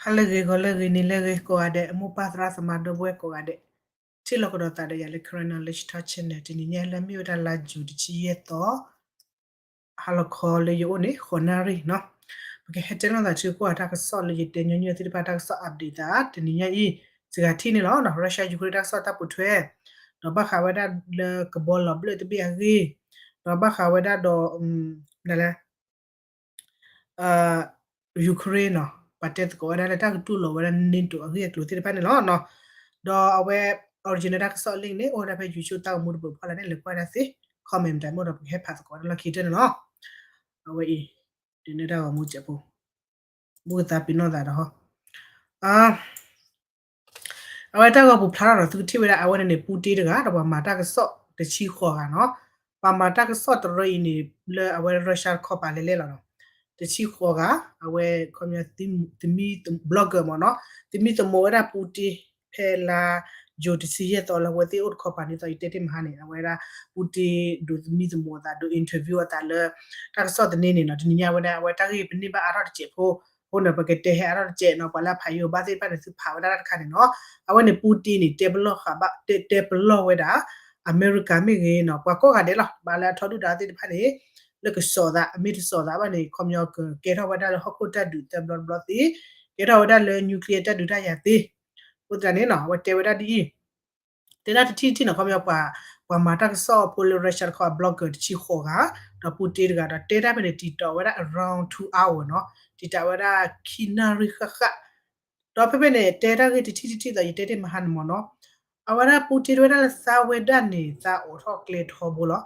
ဟါလၢအဂ့ၤ ဂီၤလၢအဂ့ၤ နံၤလၢအဂ့ၤ ကိးဂၤဒဲး အမိၢ်ပၢ်သရၣ်သမါဒီပုၢ်ဝဲၢ်ကိးဂၤဒဲး ထံၣ်လိာ်ကဒီးသးဒီးယၤလၢ Karen Knowledge Talk Channel တနံၤညါလၢမ့ၢ်ဝဲဒၣ်လါယူၤတဆံယဲၢ်သီ ဟါလီၤခီလၢယအိၣ်န့ၣ် ဃိးနၣ်ရံၣ်နီၤ. ပကဟဲတဲလိာ်သးဆူကိးဂၤတၢ်ကစီၣ်လၢယတဲညီနုၢ်သ့ၣ်တဖၣ်တၢ်ကစီၣ် update သး တနံၤညါအံၤ စှၤထံၣ်န့ၣ်လီၤ. Russia Ukraine တၢ်ကစီၣ်တၢ်ပိာ်ထွဲ ဒီးဘၣ်ဃးဝဲဒၣ်လၢကဘီလီၤဘျၢၣ်တဘ့ၣ်အဂ့ၢ် ဒီးဘၣ်ဃးဝဲဒၣ်ဒီး နလဲ Ukraine နီၤ ပှၤတဲသကိးဝဲဒၣ်လၢတၢ်ကတူၢ်လိာ်ဝဲဒၣ် NATO အဂ့ၢ်အကျိၤသ့ၣ်တဖၣ်န့ၣ်လီၤ. ဒီးအဝဲ original တၢ်ကစီၣ် link န့ၣ် အိၣ်ဝဲဒၣ်ဖဲ YouTube တၢ်ဂီၤမူတပူၤဖီလာ်န့ၣ် လဲၤကွၢ်ဒၣ်သ့ comment မ့ၢ်အိၣ်ဒီး ပကဟဲဖးသကိးဝဲဒၣ်လီၢ်ခံကတၢၢ်န့ၣ်လီၤ. အဝဲအံၤ ဒုးနဲၣ်တၢ်ဂီၤမူစဲးဖိ ဘူၣ်ကသးပ့ၤနီၣ်သးဒီးဟီ အဝဲတၢ်ဂီၤပူၤဖျါထီၣ်ဒီး သုကထံၣ်ဝဲဒၣ် အဝဲန့ၣ်န့ၣ် ပူတ့တဂၤ ဒီးပှၤမၤတၢ်ကစီၣ်တဆံဃိးဂၤနီၤ. ပှၤမၤတၢ်ကစီၣ်တရၢအံၤန့ၣ် လၢအဝဲ Russia တခီပၤလဲၤလဲၣ်လီၤနီၤ. တဆံဃိးဂၤ အဝဲ ခီပညီ သမံ blogger မ့ၢ်နီၤ သမံသမိးဝဲဒၣ်ပူတ့ ဖဲလါယူၤတဆံယဲၢ်သီလၢအဝဲသ့ၣ်အိၣ်တခီပၤန့ၣ်သီ ယတဲတ့ၢ်မဟါန့ၣ် အဝဲဒၣ် ပူတ့ ဒုးသမံသမိးအသး ဒုး interview အသးလၢ တၢ်ကစီၣ်သန့န့ၣ်နီၤ. တနံၤညါဝဲဒၣ် အဝဲတၢ်ဂ့ၢ်ပန့ၢ်ဘၣ်အါထီၣ်တစဲးဖိ အဃိန့ၣ် ပကတဲဟဲအါထီၣ်တစဲးနီၤ. ပှၤလၢအဖးယိၤဘၣ်သ့ၣ်တဖၣ်န့ၣ် သုဖးဝဲဒၣ်တၢ်တခါန့ၣ်နီၤ. အဝဲန့ၣ် ပူတ့န့ၣ် တဲပလီၢ်ဃာ်ဘၣ် တဲပလီၢ်ဝဲဒၣ် အမဲရကၤမ့ၢ်ဂ့ၤနီၤ ပှၤကိးဂၤဒဲးလီၤ ဘၣ်လၢအထီဒုၣ်ဒါသ့ၣ်တဖၣ်န့ၣ် လၢကစီၣ်သး အမ့ၢ်တစီၣ်သးဘၣ်န့ၣ် ခီပညီကကဲထီၣ်ဝဲဒၣ်လၢဟီၣ်ခိၣ်တၢ်ဒုးသၢဘျီတဘျီသ့ ကဲထီၣ်ဝဲဒၣ်လၢ nuclear တၢ်ဒုးတၢ်ယၤသ့ အဃိသတးန့ၣ်နီၤ အဝဲတဲဝဲဒၣ်ဒ်အံၤ တဲဒၣ်တထံၣ်တထံၣ်နီၤ ခီပညီ ပှၤမၤတၢ်ကစီၣ်ဖိလၢ Russia တခီ blogger တဆံဃိးဂၤ ဒီးပူတ့တဂၤဒီး တဲဒၣ်ဖဲန့ၣ် တံာ်တာ်ဝဲဒၣ် around two hour နီၤ တံာ်တာ်ဝဲဒၣ်ခံနၣ်ရံၣ်ဃၣ်ဃၣ် ဒီးဖဲဖဲန့ၣ် တဲတၢ်ဂ့ၢ်တထံၣ်တထံၣ်ဒီး ယတဲတ့ၢ်မဟါန့ၣ်မ့ၢ်နီၤ အဝဲဒၣ်ပူတ့ဝဲဒၣ်လၢသးဝဲဒၣ်န့ၣ် သးအိးထီၣ်ကျဲထီဘိလီၤ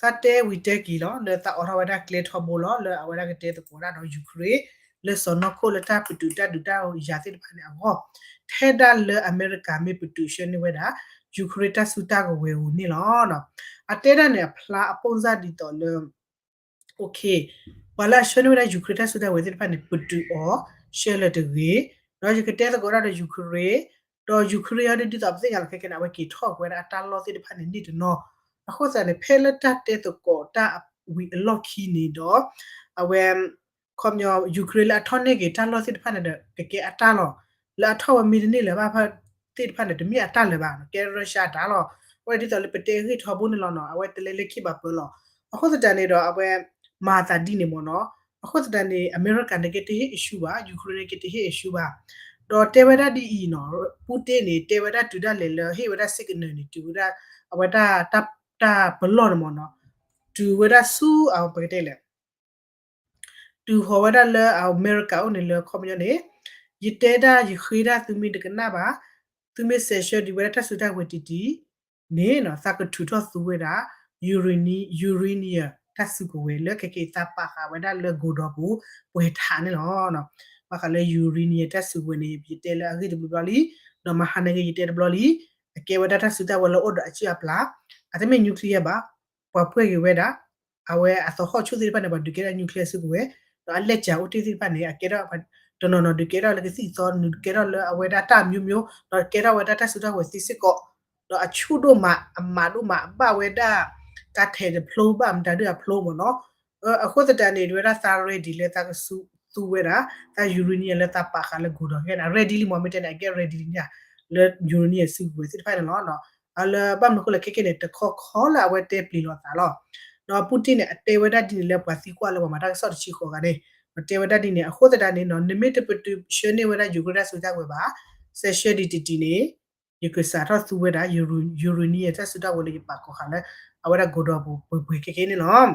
သးတဲဝံၤတဲက့ၤလီၤ လၢသးအိးထီၣ်ဝဲဒၣ်ကျဲထီဘိလီၤ လၢအဝဲဒၣ်ကတဲသကိးဒၣ်ဒီး Ukraine လၢစီၢ်နီၤခိၣ်လၢတၢ်ပတုာ်တၢ်ဒုးတၢ်ယၤသ့ၣ်တဖၣ်န့ၣ်အဂီၢ် ထဲဒၣ်လၢအမဲရကၤမ့ၢ်ပတုာ်ဆှၢန့ၢ်ဝဲဒၣ် Ukraine တၢ်စုတၢ်ကဝဲၤဧိၤန့ၣ်လီၤ. အတဲဒၣ်န့ၣ် အဖျါအပိၢ်စၢ်ဒ်သိးလၢ ပှၤလၢအဆှၢန့ၢ်ဝဲဒၣ် Ukraine တၢ်စုတၢ်ကဝဲၤသ့ၣ်တဖၣ်န့ၣ် ပတုာ်အီၤ ရှဲလၢာ်တဂ့ၤ, ဒီးယကတဲသကိးဒၣ်ဒီး Ukraine, ဒီး Ukraine အီၤဒ်သိးပသ့ၣ်ညါလီၤခဲကနံၣ် အဝဲက့ၤထီၣ်ကွံာ်ဝဲဒၣ်အတၢ်လီၢ်သ့ၣ်တဖၣ်န့ၣ် န့ၢ်တနီၤ, အဃိသတးန့ၣ် ဖဲလၢတၢ်တဲသကိးတၢ်ဝံၤအလီၢ်ခံန့ၣ်ဒီး အဝဲ ခီပညီ Ukraine လၢအထီၣ်န့ၢ်က့ၤတၢ်လီၢ်သ့ၣ်တဖၣ်န့ၣ်ဒီး ကကဲအတၢ်လီၤ, လၢအထီၣ်ဝဲမ့ၢ်တန့ၢ်လၢၤဘၣ်ဖဲသ့ၣ်တဖၣ်န့ၣ် တမ့ၢ်အတၢ်လၢၤဘၣ်, ကဲ Russia အတၢ်လီၤ, အဝဲဒ်သိးလၢပတဲအဂ့ၢ်ထီဘိန့ၣ်လီၤနီၤ, အဝဲတလဲၤလၢခံဘၣ်ပၢၤလီၤ, အဃိသတးန့ၣ်ဒီး အဝဲ မၤသးဒ်န့ၣ်မ့ၢ်နီၤ, အဃိသတးန့ၣ် အမဲရကၤန့ၣ်က့တဟ့ၣ် issue ဘၣ်, Ukraine န့ၣ်က့တဟ့ၣ် issue ဘၣ်, ဒီးတဲဝဲဒၣ်ဒ်အံၤနီၤ, Putin န့ၣ် တဲဝဲဒၣ်တုၤဒၣ်လဲာ်လၢဟ့ၣ်ဝဲဒၣ် signal န့ၣ် တုၤဝဲဒၣ် အဝဲဒၣ် တၢ်ပလီၢ်န့ၣ်မ့ၢ်နီၤ, တုၤဝဲဒၣ်ဆူ ပကတဲလဲၣ် တုၤဃီၤဝဲဒၣ်လၢအမဲရကၤအိၣ်န့ၣ်လၢခီပညီန့ၣ်, ယတဲဒၣ်ယဃ့ဒၣ်သုမ့ၢ်တကနၣ်ဘၣ်, သုမ့ၢ်စဲးဆှၢဒံးဝဲဒၣ်တၢ်စုတၢ်ကဝဲၤတံၢ်တံၢ်န့ၣ်နီၤ, သးကထုးထီၣ်သူဝဲဒၣ် urani- uranium တၢ်စုကဝဲၤလၢခဲက့ၤသးပာ်ဃာ်ဝဲဒၣ်လၢ godown ပူၤ ပှဲၤထးန့ၣ်လီၤ. ဘၣ်ဃးလၢ uranium တၢ်စုကဝဲၤန့ၣ် ယတဲလၢအဂ့ၢ်တဘျီဘျီလံ, ဒီးမဟါန့ၣ်က့ယတဲတဘျီလံ, အကဲဝဲဒၣ်တၢ်စုတၢ်ကဝဲၤလၢအိၣ်ဒီးအစုအပျၢ်, အတမ့ၢ် nuclear ဘၣ်, ပှၤပှဲၤက့ၤဝဲဒၣ် အဝဲအသဟီၣ်ဆူၣ်သ့ၣ်တဖၣ်န့ၣ် ပှၤဒုးကဲထီၣ် nuclear စုကဝဲၤ, ဒီးအလဲၤစၢၤအိၣ်တ့ၢ်သ့ၣ်တဖၣ်န့ၣ် အကဲထီၣ် တနီၤနီၤဒုးကဲထီၣ်လၢကသံၣ်သီ, ဒုးကဲထီၣ်လၢအဝဲဒၣ်တၢ်မျိုးမျိုး, ဒီးကဲထီၣ်ဝဲဒၣ်တၢ်စုတၢ်ကဝဲၤသ့စ့ၢ်ကီး, ဒီးအဆူၣ်ဒိၣ်မး အမးဒိၣ်မး အဘၣ်ဝဲဒၣ် ကါထဲးတဖျိဘၣ် မတၤဒုအဖျိမ့ၢ်နီၤ, အဃိသတးန့ၣ် ဒ်ဝဲဒၣ်သး ready လၢသးကသူဝဲဒၣ် သး uranium လၢသးပာ်ဃာ်လၢ godown ခဲန့ၣ် ready လံမ့ၢ် မ့ၢ်တဲန့ၣ် အကဲ ready လံန့ၣ်, လၢ uranium စုကဝဲၤသ့ၣ်တဖၣ်န့ၣ်လီၤ. အလၢဘၣ်မနုၤအဃိလဲၣ်ခဲကဲန့ၣ် တခီခီလၢအဝဲတဲပျံၤလိာ်သးလီၤ. ဒီး Putin န့ၣ် အတဲဝဲဒၣ်ဒ်န့ၣ်လၢပှၤသံကွၢ်လၢပှၤမၤတၢ်ကစီၣ်တဆံဃိးဂၤန့ၣ်, ဒီးတဲဝဲဒၣ်ဒ်န့ၣ် အဃိသတးန့ၣ်နီၤ နမ့ၢ်တပတုာ်ဆှၢန့ၢ်ဝဲဒၣ် Ukraine တၢ်စုတၢ်ကဝဲၤဘၣ်, စဲးဆှၢဒံးတံၢ်တံၢ်န့ၣ် ယကစးထီၣ်သူဝဲဒၣ် uranium တၢ်စုတၢ်ကဝဲၤလၢယပာ်ကီၤဃာ်လၢ အဝဲဒၣ် godown ပူၤ ပှဲၤပှဲၤခဲကဲန့ၣ်လီၤ.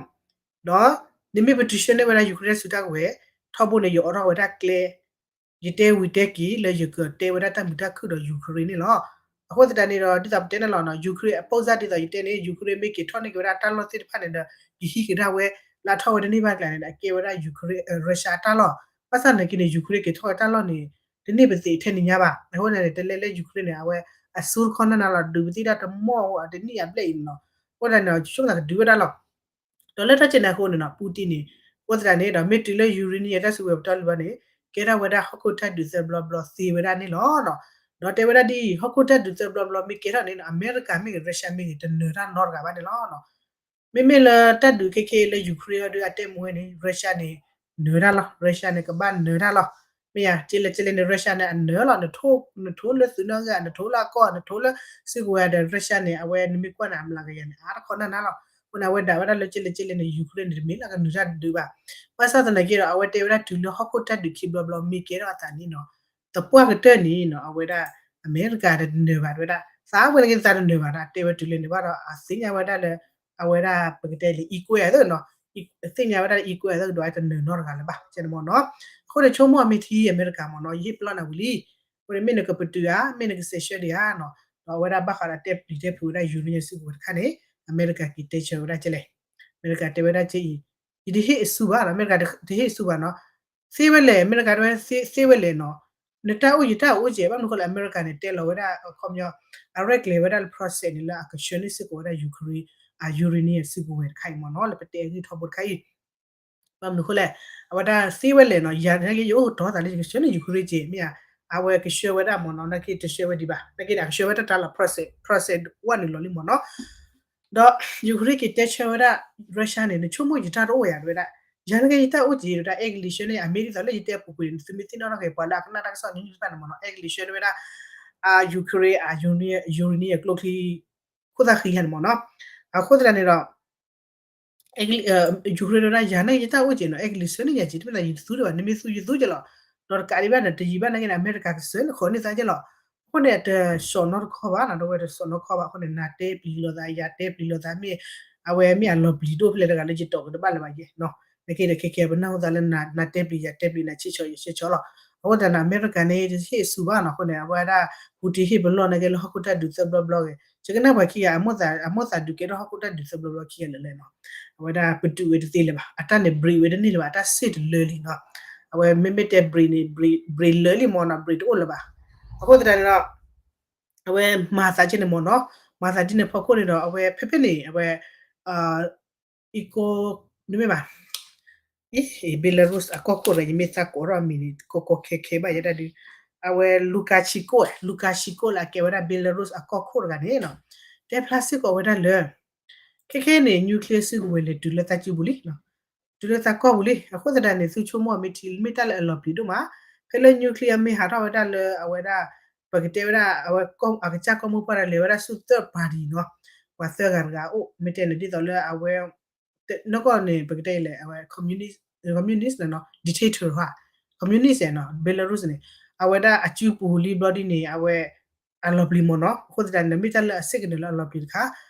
ဒီးနမ့ၢ်ပတုာ်ဆှၢန့ၢ်ဝဲဒၣ် Ukraine တၢ်စုတၢ်ကဝဲၤ ထီဘိန့ၣ် ယအိးထီၣ်ဝဲဒၣ်ကျဲ ယတဲဝံၤတဲက့ၤလၢယကတဲဝဲဒၣ်တၢ်မုာ်တၢ်ခုၣ်ဒီး Ukraine န့ၣ်လီၤ. အဃိသတးန့ၣ်ဒီး ဒ်သိးပတဲန့ၣ်လီၤနီၤ, Ukraine အပိၢ်စၢ်ဒ်သိးယတဲန့ၣ် Ukraine မ့ၢ်က့ၤထီၣ်န့ၢ်က့ၤဝဲဒၣ်တၢ်လီၢ်သ့ၣ်တဖၣ်န့ၣ်ဒီး ယဟံးကဒါဝဲ လၢအထီၣ်ဝဲတန့ၢ်ဘၣ်ကျါန့ၣ်ဒီး အကဲဝဲဒၣ် Ukraine, Russia အတၢ်လီၢ်, ဘၣ်ဆၣ်နာ်က့န့ၣ် Ukraine က့ၤထီၣ်ဝဲတၢ်လီၢ်န့ၣ် တန့ၢ်ပသ့ၣ်ထဲန့ၣ်ညါဘၣ်. အဃိန့ၣ် တလဲလၢ Ukraine န့ၣ် အဝဲအစူတခီနၢ်နၢ်လီၤ ဒုးပသံၣ်ဒၣ်တမီၢ်အတနံၣ်အဘျဲၣ်အံၤန့ၣ်လီၤ. အဃိသတးန့ၣ် ဆိကမိၣ်သးကဒုးဝဲဒၣ်လီၤ. ဒီးလၢတၢ်စဲးန့ၣ်အဃိန့ၣ်နီၤ Putin န့ၣ် အဃိသတးန့ၣ်ဒီး မ့ၢ်တုၤလၢ uranium တၢ်စုကဝဲၤပတီၢ်လံဘၣ်န့ၣ် ကဲထီၣ်ဝဲဒၣ်ဟီၣ်ခိၣ်တၢ်ဒုးသၢဘျီဘျီသ့ဝဲဒၣ်န့ၣ်လီၤ. ဒီးတဲဝဲဒၣ်ဒ်အံၤ ဟီၣ်ခိၣ်တၢ်ဒုးသၢဘျီဘျီမ့ၢ်ကဲထီၣ်န့ၣ်နီၤ အမဲရကၤမ့ၢ်ဂ့ၤ Russia မ့ၢ်ဂ့ၤ တနၢၤတၢ်နီတဂၤဘၣ်န့ၣ်လီၤ. မ့မ့ၢ်လၢတၢ်ဒုးခဲခဲလၢ Ukraine အီၤဒုးအတဲမူဝဲန့ၣ် Russia န့ၣ် နၢၤတၢ်လီၤ, Russia န့ၣ် ကဘၣ်နၢၤတၢ်လီၤ. မ့ၢ်ယၤ ကဲလဲၣ်ကဲလဲၣ်န့ၣ် Russia န့ၣ် အနၢၤလီၤ, နထိလၢသုးနီၣ်ဂံၢ် နထိလၢအကီၢ် နထိလၢစုကဝဲၤဒီး Russia န့ၣ် အဝဲနမ့ၢ်ကွၢ်န့ၣ် အမျးကယၤန့ၣ် အါတခီနၢ်နၢ်လီၤ. အဃိန့ၣ် အဝဲဒၣ်ဝဲဒၣ်လၢကဲလဲၣ်ကဲလဲၣ်န့ၣ် Ukraine န့ၣ် တမ့ၢ်လၢကနုာ်တၢ်ဒုးဘၣ်. ဘၣ်ဆၣ်သနာ်က့ဒီး အဝဲတဲဝဲဒၣ်တုၤလၢဟီၣ်ခိၣ်တၢ်ဒုးခံဘျီဘျီမ့ၢ်ကဲထီၣ်အသးန့ၣ်နီၤ သပှၢ်ကတၢၢ်န့ၣ်နီၤ အဝဲဒၣ် အမဲရကၤဒီးတနၢၤဘၣ်ဝဲဒၣ် သးဝဲန့ၣ်က့သးတနၢၤဘၣ်ဒီး တဲဝဲတုၤလၢန့ၣ်ဘၣ်ဒီး အသ့ၣ်ညါဝဲဒၣ်လၢ အဝဲဒၣ်ပကတဲလၢ equal သ့ၣ်နီၤ သ့ၣ်ညါဝဲဒၣ် equal သ့ၣ်ကဒီး တနၢၤနီတဂၤလၢၤဘၣ် ကဲန့ၣ်မ့ၢ်နီၤ. အဃိန့ၣ် ဆိကမိၣ်အမ့ၢ်ထံအမဲရကၤမ့ၢ်နီၤ ယဟ့ၣ်ပလီၢ်နၤဝံၤလံ. အဃိန့ၣ် မ့ၢ်နကပတုာ်ဧါ မ့ၢ်နကစဲးဆှၢဒံးဧါနီၤ. ဒီးအဝဲဒၣ်ဘၣ်ဃးဒီးတဲပျံၤတဲဖုးဝဲဒၣ် uranium စုကဝဲၤတခါန့ၣ် အမဲရကၤက့ၤတဲဆၢဝဲဒၣ်ကဲလဲၣ်. အမဲရကၤတဲဝဲဒၣ်ကဲအံၤ ယတဟ့ၣ်အဆူဘၣ်နီၤ အမဲရကၤတဟ့ၣ်အဆူဘၣ်နီၤ. သ့ဝဲလဲၣ် အမဲရကၤတဲဝဲသ့ဝဲလဲၣ်နီၤ. နတၢ်အိၣ်ယတၢ်အိၣ်ကဲ ဘၣ်မနုၤဃိလဲၣ် အမဲရကၤန့ၣ် တဲလီၤဝဲဒၣ်အခီပညီ အရဲၣ်ကျဲၤဝဲဒၣ်လၢ process န့ၣ်လၢအကဆှၢန့ၢ်စ့ၢ်ကီးဝဲဒၣ် Ukraine အ uranium စုကဝဲၤတခါအံၤမ့ၢ်နီၤ လၢပတဲအဂ့ၢ်ထီဘိတခါအံၤ ဘၣ်မနုၤဃိလဲၣ် အဝဲဒၣ်သ့ဝဲလဲၣ်နီၤ ယၤနာ်က့ ယအိၣ်ကတီၤသးလၢယကဆှၢန့ၢ် Ukraine ကဲ မ့ၢ်ဧါ. အဝဲကဆှၢဝဲဒၣ်မ့ၢ်နီၤ နာ်က့တဆှၢဝဲဒံးဘၣ် နာ်က့န့ၣ် အကဆှၢဝဲတၢ်တၢ်လီၤ process process ဝဲနုာ်လီၤလံမ့ၢ်နီၤ. ဒီး Ukraine က့ၤတဲဆၢဝဲဒၣ် Russia န့ၣ် နဆိကမိၣ်ယတၢ်တအိၣ်ယၤတဝဲဒၣ် ယၤနာ်က့ယတၢ်အိၣ်ကဲဒီး တၢ်အဲကလံးဆှၢန့ၢ် အမ့ၢ်ဒ်သိးလၢယတဲပူၤကွံာ်န့ၣ် သုမ့ၢ်သ့ၣ်နီၣ်ထီၣ်က့ၤ ပှၤလၢအကနၣ်တၢ်ကစီၣ် news တဖၣ်န့ၣ်မ့ၢ်နီၤ အဲကလံးဆှၢန့ၢ်ဝဲဒၣ် Ukraine အ uranium uranium အကျိချံ ခိၣ်သၣ်ဃံယၤန့ၣ်မ့ၢ်နီၤ. အဃိသတးန့ၣ်ဒီး Ukraine တဲဝဲဒၣ် ယၤနာ်က့ယတၢ်အိၣ်ကဲနီၤ အဲကလံးဆှၢန့ၢ်ယၤကဲ တမ့ၢ်သးယတသူတဘၣ် နမ့ၢ်သူယသူကဲလီၤ. ဒီးတကးဒံးဘၣ်န့ၣ် တယံာ်ဘၣ်နာ်က့န့ၣ် အမဲရကၤကစၢၢ်န့ၣ် ဃီန့ၢ်သးကဲလီၤ. အဃိန့ၣ် တစီၣ်နီတခီဘၣ်နီၤ ဒီးဝဲတစီၣ်နီတခီဘၣ် အဃိန့ၣ် နၤတဲပျံၤလိာ်သး ယၤတဲပျံၤလိာ်သး မ့ၢ် အဝဲမ့ၢ်အလီၤပျံၤတအိၣ်ဖဲလဲၣ်တဂၤလၢယတီၢ်ကတဘၣ်လၢၤဘၣ်ယဲနီၤ. နာ်က့ဒီးခဲကဲပနၢ်ဟူသးလၢနၤတဲပျံၤယၤတဲပျံၤ နၤဆံးဆီယၤဆံးဆီလီၤ. အဃိသတးန့ၣ် အမဲရကၤန့ၣ် တဟ့ၣ်အဆူဘၣ်နီၤ အဃိန့ၣ် အဝဲဒၣ် Putin ဟ့ၣ်ပလီၢ်နာ်က့လၢဟီၣ်ခိၣ်တၢ်ဒုး third ဘျီဘျီဂ့ၤ ယကနၣ်ပှၤခံဂၤ အမိၢ်သးဒုးကဲထီၣ်ဟီၣ်ခိၣ်တၢ်ဒုး third ဘျီဘျီခံဂၤလၢာ်လဲၣ်နီၤ. အဝဲဒၣ်ပတုာ်ဝဲတသ့လၢၤဘၣ် အတၢ်န့ၣ် break ဝဲတန့ၢ်လၢၤဘၣ် အတၢ်စ့ၣ်တလၢလံနီၤ. အဝဲမ့မ့ၢ်တဲ break န့ၣ် break လၢာ်လံမ့ၢ်နီၤ break တအိၣ်လၢၤဘၣ်. အဃိသတးန့ၣ်ဒီး အဝဲမၤသးကဲန့ၣ်မ့ၢ်နီၤ မၤသးဒ်န့ၣ်ဖီခိၣ်န့ၣ်ဒီး အဝဲဖဲဖဲန့ၣ် အဝဲ အံၤကိ နမ့ၢ်ဘၣ် အံၤ Belarus အကီၢ်ခိၣ်တဂၤ ယမ့ၢ်သးကိးထီၣ်အမံၤန့ၣ် ကီကီခဲခဲဘၣ်ယဲဒၣ်ဒုး အဝဲ Lukashenko Lukashenko လၢအကဲဝဲဒၣ် Belarus အကီၢ်ခိၣ်တဂၤန့ၣ်နီၤ တဲဖျါစ့ၢ်ကီးဝဲဒၣ်လၢ ခဲခဲန့ၣ် nuclear စုကဝဲၤလဲၤတုၤလၢသးစုပူၤလံ တုၤလၢသးကီၢ်ပူၤလံ. အဃိသတးန့ၣ် သုဆိကမိၣ်အမ့ၢ်ထံ မ့ၢ်တၢ်လၢအလီၤပျံၤဒိၣ်မး ဖဲလၢ nuclear မ့ၢ်ဟးထီၣ်ဝဲဒၣ်လၢအဝဲဒၣ် ပကတဲဝဲဒၣ် အဝဲအကစၢ်ကီၢ်မိၢ်ပှၢ်ဒီးလဲၤဝဲဒၣ်ဆူ third party နီၤ ပှၤသၢဂၤတဂၤအိၣ် မ့ၢ်တဲန့ၣ်ဒ်သိးလၢအဝဲ နီၢ်ကီၢ်န့ၣ် ပကတဲလဲၣ် အဝဲ communist နီၤ dictator ဟါ communist နီၤ Belarus န့ၣ် အဝဲဒၣ်အစုပူၤလံဘျီဒ်န့ၣ် အဝဲ အလီၤပျံၤမ့ၢ်နီၤ. အဃိသတးန့ၣ် မ့ၢ်တၢ်လၢအ signal လၢအလီၤပျံၤတခါ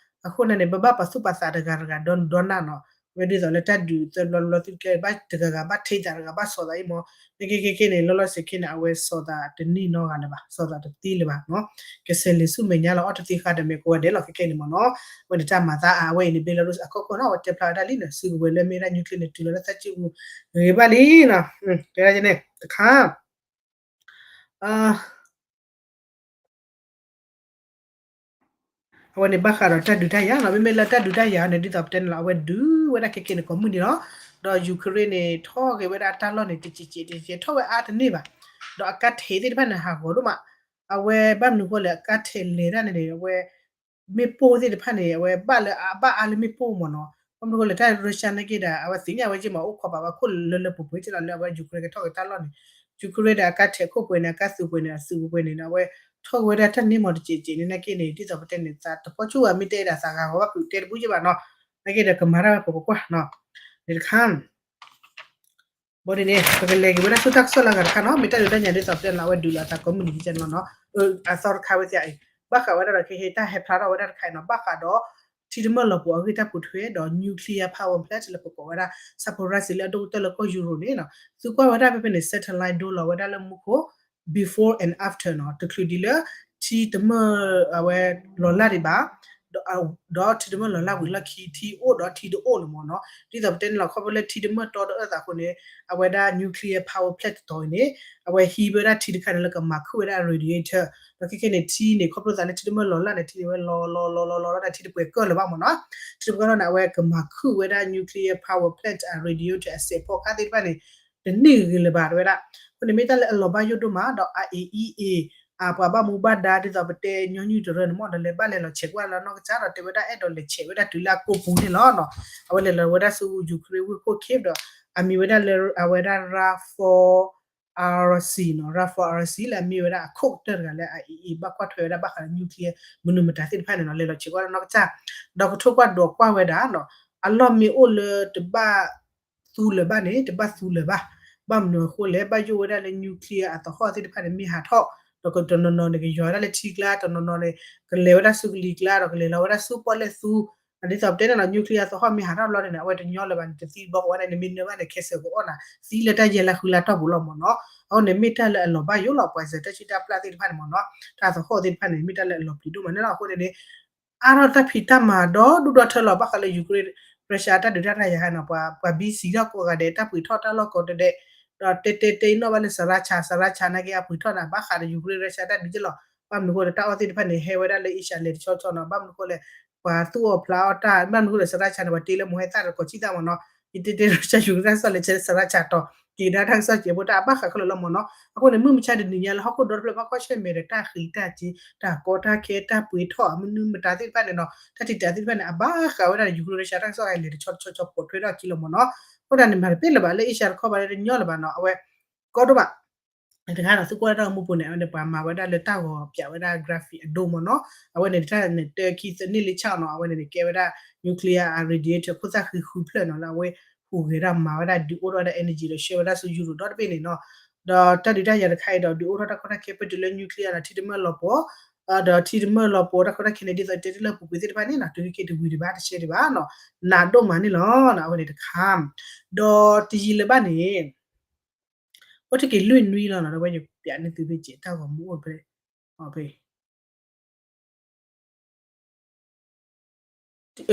အဃိန့ၣ်န့ၣ် ပဘၣ်ပာ်သူၣ်ပာ်သးတဂၤတဂၤဒီနံၤဒီနၤနီၤ ဝဲဒ်သိးလၢတၢ်ဒုးသၢဘျီဘျီသုတကဲဘၣ်တဂၤဂၤဘၣ်ထဲသးတဂၤဘၣ်ဆီၣ်သးအံၤမ့ၢ် နကဲကဲကဲန့ၣ် လီၤလီၤဆဲးဆဲးန့ၣ် အဝဲဆီၣ်သးတနံၣ်နီတဂၤလၢၤဘၣ် ဆီၣ်သးတသ့လၢၤဘၣ်နီၤ ကဆဲးလဲၤဆူမဲာ်ညါလီၤ အီၣ်တသ့ဃါဒီးမဲာ်ကိးဂၤဒဲးလီၤ ခဲကဲန့ၣ်မ့ၢ်နီၤ အဝဲန့ၣ်တၢ်မၤသးအါဝဲအံၤန့ၣ် Belarus အကီၢ်ခိၣ်နီၤ အဝဲတဲဖျါဝဲဒၣ်လံန့ၣ် စုကဝဲၤလၢမ့ၢ်ဝဲဒၣ် nuclear န့ၣ် တုၤလီၤလၢသးစုပူၤ ဂ့ၤဘၣ်လံနီၤ တဲဒ်န့ၣ်တခါ အဝဲန့ၣ်ဘၣ်ဃးဒီးတၢ်ဒုးတၢ်ယၤနီၤ မ့မ့ၢ်လၢတၢ်ဒုးတၢ်ယၤန့ၣ် ဒ်သိးပတဲန့ၣ်လီၤ အဝဲဒုးဝဲဒၣ်ခဲကဲန့ၣ်ကိးမုၢ်နံၤလီၤ. ဒီး Ukraine န့ၣ် ထီၣ်က့ၤဝဲဒၣ်တၢ်လီၢ်န့ၣ် တစဲးစဲးတစဲး ထီၣ်ဝဲအါတန့ၢ်ဘၣ်. ဒီးအကါထဲးသ့ၣ်တဖၣ်န့ၣ် ဟးဂီၤဒိၣ်မး အဝဲဘၣ်မနုၤဃိလဲၣ် အကါထဲးလဲၤတၢ်န့ၣ်န့ၣ် အဝဲ မ့ၣ်ပိၢ်သ့ၣ်တဖၣ်န့ၣ် အဝဲဘၣ်လၢအဘၣ်အါလၢမ့ၣ်ပိၢ်မ့ၢ်နီၤ ဘၣ်မနုၤဃိလဲၣ် တၢ် Russia နာ်က့ဒီး အဝဲသ့ၣ်ညါဝဲက့မး အိၣ်ခိးပာ်ဝဲခိၣ်လၢလၢပှဲၤပှဲၤက့လီၤ လၢအဝဲ Ukraine ကထီၣ်က့ၤတၢ်လီၢ်န့ၣ် Ukraine ဒီးအကါထဲးခိၣ်ပှဲၤန့ၣ် အကါသုးပှဲၤန့ၣ် အသုးပှဲၤန့ၣ် အဝဲထီၣ်က့ၤဝဲဒၣ်တၢ်န့ၢ်မးတစဲးစဲးန့ၣ် နာ်က့န့ၣ် ဒ်သိးပတဲန့ၣ် သးတဖီၣ်ဆူၣ်ဝဲမ့ၢ်တဲဒၣ်သးဂၤဂီၤဘၣ်ဖုးတဲတဘူၣ်က့ဘၣ်နီၤ နာ်က့ဒီးကမၤတၢ်ဝဲပကကွၢ်နီၤ န့ၣ်တခါ ဘၣ်ဒ်န့ၣ် ပကလဲၤက့ၤဝဲဒၣ်ဆူတၢ်ကစီၣ်လၢအဂၤတခါနီၤ မ့ၢ်တၢ်ဒုးတၢ်ယၤဒ်သိးပတဲန့ၣ်လီၤ အဝဲဒုးလီၤအသးကိးမုၢ်နံၤကဲနီၤ အသီတခါဝဲသ့ၣ်အံၤ ဘၣ်ဃးဝဲဒၣ်ဒီးခဲကဲတၢ်ဟဲဖျါထီၣ်ဝဲဒၣ်တခါအံၤနီၤ ဘၣ်ဃးဒီး ထံတမၢၢ်လီၤပှီၤအဂ့ၢ်တၢ်ပိာ်ထွဲဒီး nuclear power plant လၢပကိးဝဲဒၣ် Zaporizhzhia လၢအဒိၣ်ကတၢၢ်လၢကီၢ်ယူရိၤန့ၣ်နီၤ သုကွၢ်ဝဲဒၣ်ဖဲဖဲန့ၣ် satellite ဒိလီၤဝဲဒၣ်လၢမူခိၣ် before and after နီၤ တချုးဒံးလၢ ထံတမၢၢ်အဝဲလီၤလၢ်ဒံးဘၣ် ဒီးထံတမၢၢ်လီၤလၢ်ဝံၤလီၢ်ခံ ထံအိၣ်ဒီးထံတအိၣ်လၢၤမ့ၢ်နီၤ ဒ်သိးပတဲန့ၣ်လီၤ ခီဖျိလၢထံတမၢၢ်တီတအၢၣ်သးအဃိန့ၣ် အဝဲဒၣ် nuclear power plant တတီၤအံၤန့ၣ် အဝဲဟံးဝဲဒၣ်ထံတခါန့ၣ်လၢကမၤခုၣ်ဝဲဒၣ် radiator ဒီးခဲကဲန့ၣ် ထံန့ၣ် ခီဖျိသးလၢထံတမၢၢ်လီၤလၢ်န့ၣ် ထံန့ၣ်ဝဲလီၤလီၤလီၤလီၤလီၤလီၤဒၣ်ထံတပှဲၤကၢၢ်လၢၤဘၣ်မ့ၢ်နီၤ ထံတပှဲၤကၢၢ်လၢၤန့ၣ် အဝဲကမၤခုၣ်ဝဲဒၣ် nuclear power plant အ radiator အစဲးဖီကါသ့ၣ်တဖၣ်န့ၣ် တန့ၢ်ဂ့ၤလၢၤဘၣ်တဲဝဲဒၣ် အဃိန့ၣ်မ့ၢ်တၢ်လၢအလီၤဘၣ်ယိၣ်ဒိၣ်မး ဒီး IAEA အပှၤဘၣ်မူဘၣ်ဒါဒ်သိးပတဲညီနုၢ်တရၢန့ၣ်မ့ၢ်ဒီးလဲၤဘၣ်လဲၤလီၤဆဲးကွၢ်လၢနီၢ်ကစၢ်ဒီးတဲဝဲဒၣ်အဲၣ်ဒိးလဲၤဆဲးဝဲဒၣ်တုၤလၢအကိာ်ပူၤန့ၣ်လီၤနီၤ အဝဲလဲၤလီၤဝဲဒၣ်ဆူ Ukraine ဝ့ၢ်ခိၣ် Kyiv ဒီး အမံၤဝဲဒၣ်လၢအဝဲဒၣ် Rafael RC နီၤ Rafael RC လၢအမ့ၢ်ဝဲဒၣ်အခိၣ်ကတၢၢ်တဂၤလၢအအံၤအံၤ ဘၣ်ကွၢ်ထွဲဝဲဒၣ်ဘၣ်ဃးလၢ nuclear မနုၤမတၤသ့ၣ်တဖၣ်န့ၣ်နီၤ လဲၤလီၤဆဲးကွၢ်နီၢ်ကစၢ် ဒီးကထိၣ်ကွၢ်ဒိးကွၢ်ဝဲဒၣ်နီၤ အလီၢ်မ့ၢ်အိၣ်လၢတဘၣ်သူလၢၤဘၣ်န့ၣ် တဘၣ်သူလၢၤဘၣ်. ဘၣ်မနုၤအဃိလဲၣ် ဘၣ်ယိၣ်ဝဲဒၣ်လၢ nuclear အသဟီၣ်သ့ၣ်တဖၣ်န့ၣ် မ့ၢ်ဟးထီၣ် ဒီးတနီၤနီၤန့ၣ် ကယီၤဝဲဒၣ်လၢထံကျါ တနီၤနီၤန့ၣ် ကလဲၤဝဲဒၣ်ဆူကလံၤကျါ ဒီးကလဲၤလီၤဝဲဒၣ်ဆူပီၣ်လဲၣ်သူ ဒ်သိးပတဲန့ၣ်နီၤ nuclear အသဟီၣ်မ့ၢ်ဟးထီၣ်ဘျီန့ၣ် အဝဲတညီလၢၤဘၣ်န့ၣ် တသံတဘျီဃီဝဲဒၣ်န့ၣ် မ့ၢ်နၢဘၣ်န့ၣ် cancer ကအီၣ်နၤ သံလၢတၢ်ယဲၢ်လါဃုလါတီၢ်ပူၤလီၤမ့ၢ်နီၤ. အဃိန့ၣ် မ့ၢ်တၢ်လၢအလီၤဘၣ်ယိၣ်လီၤ ပှၤစၢၤတၢ်ဆူၣ်တၢ်ပျၢ်သ့ၣ်တဖၣ်န့ၣ်မ့ၢ်နီၤ တၢ်သဟီၣ်သ့ၣ်တဖၣ်န့ၣ် မ့ၢ်တၢ်လၢအလီၤပျံၤဒိၣ်မးန့ၣ်လီၤ. အဃိန့ၣ်န့ၣ် အါထီၣ်တၢ်ဖံးတၢ်မၤဒီဒူၣ်ဒီထၢလီၤ ဘၣ်ဃးလၢ Ukraine Russia တၢ်ဒုးတၢ်ယၤဟဲနီၤ ပှၤ ပှၤ busy ထီၣ်ကိးဂၤဒဲး တၢ်ပှ့ၤထီၣ်တၢ်လီၢ်ကိးတဒဲး ဒီးတဲတဲတဲအံၤနီၣ်ဘၣ်လၢ Sriracha Sriracha နာ်က့အပှ့ၤထီၣ်န့ၣ် ဘၣ်ဃးဒီး Ukraine Russia တၢ်ဒုးက့လီၤ. ဘၣ်မနုၤအဃိဒီး တၢ်အီၣ်သ့ၣ်တဖၣ်န့ၣ် ဟဲဝဲဒၣ်လၢ Asia လဲၤတဆီဆီနီၤ ဘၣ်မနုၤအဃိလဲၣ် ပှၤသူၣ်အီၣ်ဖျးအီၣ်တၢ် ဘၣ်မနုၤအဃိဒီး Sriracha န့ၣ် ပှၤတ့လၢမိၢ်ဟဲသၣ်ဒီးကိးဆံသၣ်မ့ၢ်နီၤ ယတ့တ့ Russia Ukraine တၢ်ကစီၣ်လဲၤဆဲး Sriracha တီၤ က့ၤဒၣ်တၢ်ကစီၣ်စဲးဖိတၢ်အဘၣ်ဃးခဲလၢာ်လီၤမ့ၢ်နီၤ. အဃိန့ၣ် မုၢ်မဆါတနံၤညါလၢဟီၣ်ခိၣ်ဒီတဖျၢၣ်ဘၣ်ကွၢ်ဆၢၣ်မဲာ်ဒီး တၢ်ဃံးတၢ်စ့ တၢ်ကီတၢ်ခဲ တၢ်ပှ့ၤထီၣ်အမနုၤမတၤသ့ၣ်တဖၣ်န့ၣ်နီၤ တၢ်ထံၣ်တၢ်သ့ၣ်တဖၣ်န့ၣ် အဘၣ်ဃးဝဲဒၣ် Ukraine Russia တၢ်ကစီၣ်လဲၤတဆီတဆီဆီ ပိာ်ထွဲထီၣ်ခံလီၤမ့ၢ်နီၤ. အဃိသတးန့ၣ် မၤတပ့ၢ်လၢၤဘၣ်လၢ Asia တခီဘၣ်လၢတညီလၢၤဘၣ်နီၤ အဝဲ ကီဒိၣ်မး တခါနီၤ သုကွၢ်တၢ်ဂီၤမူပူၤန့ၣ် အဝဲန့ၣ် ပှၤမၤဝဲဒၣ်လၢတၢ်ဂီၤပၠးဝဲဒၣ် graphic အဒိမ့ၢ်နီၤ အဝဲန့ၣ် တၢ်န့ၣ် တၢခံသၢန့ၢ်လၢဆၣ်နီၤ အဝဲန့ၣ်န့ၣ် ကဲဝဲဒၣ် nuclear radiator ခိၣ်သၣ်ဃံဃုဖျၢၣ်နီၤ လၢအဝဲဟူးဂဲၤဒၣ်မၤဝဲဒၣ် ဒုးအိၣ်ထီၣ်ဝဲဒၣ် energy ဒီးဆှၢဝဲဒၣ်ဆူ Europe ဒီတဘ့ၣ်န့ၣ်နီၤ. ဒီးတၢ်ဒုးတၢ်ယၤတခါအံၤဒီး ဒုးအိၣ်ထီၣ်တၢ်ကီတၢ်ခဲ ပတုၤလၢ nuclear နီၤ ထံတမၢၢ်လီၤပှီၤ ဒီးထံတမၢၢ်လီၤပှီၤ တၢ်ကီတၢ်ခဲန့ၣ် ဒ်သိးတဲတ့ၢ်လၢအပူၤကွံာ်သ့ၣ်တဖၣ်န့ၣ်နီၤ တုၤခဲက့ၤတဝံၤတဘၣ်တဆဲးဒံးဘၣ်နီၤ နးဒိၣ်မးန့ၣ်လီၤ. အဝဲန့ၣ်တခါ ဒီးတယံာ်လၢၤဘၣ်န့ၣ် အိၣ်တ့ၢ်က့ၤလွံၢ်နွံလီၤနီၤ ဒီးဝဲယပျးန့ၢ်သုဖဲကဲတၢ်ဂီၤမူအိၣ်ဖဲ